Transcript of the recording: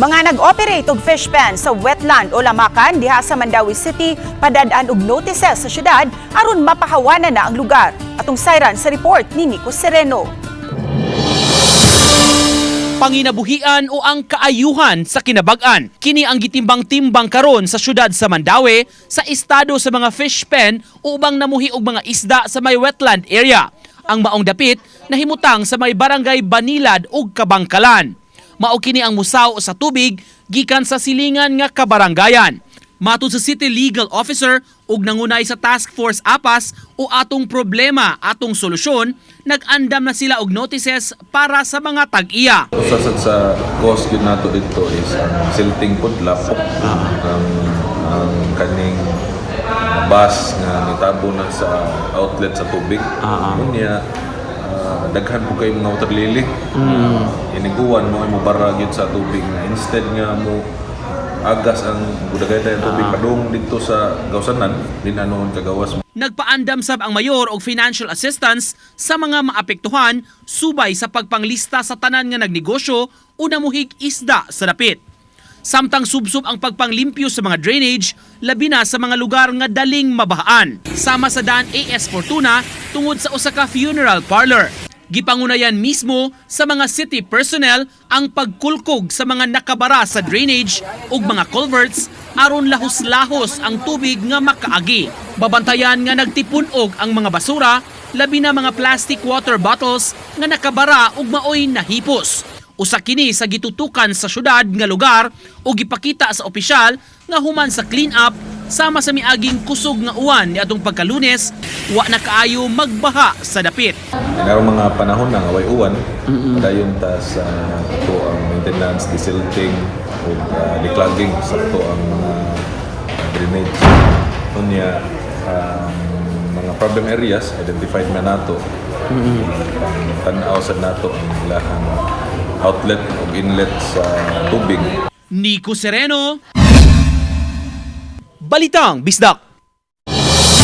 Mga nag-operate og fish pen sa wetland o lamakan diha sa Mandaue City padad-an og notices sa syudad aron mapahawanan na ang lugar. Atong sayran sa report ni Nico Sereno. Panginabuhian o ang kaayuhan sa kinabag-an. Kini ang gitimbang-timbang karon sa syudad sa Mandaue sa estado sa mga fish pen ubang namuhi og mga isda sa may wetland area. Ang maong dapit nahimutang sa may barangay Banilad ug Kabangkalan. Mao kini ang musaw sa tubig gikan sa silingan nga kabaranggayan. Matud sa City Legal Officer ug nangunay sa Task Force APAS o Atong Problema, Atong Solusyon, nag-andam na sila og notices para sa mga tag-iya. Usa sad sa cause gyud nato dito is ang silting pud, lapok. Ang kaning bus nga nitabo na sa outlet sa tubig. Unya daghan po kay mga water lily. Iniguan mo ay mobara gyud sa tubig nga instead nga mo agas ang budagay ang tubig padung didto sa gawsanan din anoon kagawas. Nagpaandam sab ang mayor og financial assistance sa mga maapektuhan subay sa pagpanglista sa tanan nga nagnegosyo o namuhig isda sa dapit. Samtang subsob ang pagpanglimpyo sa mga drainage, labi na sa mga lugar nga daling mabahaan. Sama sa daan AS Fortuna tungod sa usa ka funeral parlor. Gipangunayan mismo sa mga city personnel ang pagkulkog sa mga nakabara sa drainage ug mga culverts aron lahos-lahos ang tubig nga makaagi. Babantayan nga nagtipun-og ang mga basura, labi na mga plastic water bottles nga nakabara ug maoy nahipos. Usa kini sa gitutukan sa syudad nga lugar o gipakita sa opisyal nga human sa clean up sama sa miaging kusog nga uwan niadtong pagkalunes, wa na kaayo magbaha sa dapit. Karong mga panahon na nga way uwan, padayon ta sa ato ang maintenance, desilting ug declogging sa ato ang mga drainage. Unya ang mga problem areas identified man nato. Tan-aw sad nato ang ilahang outlet ug inlet sa tubig. Nico Sereno, Balitang Bisdak.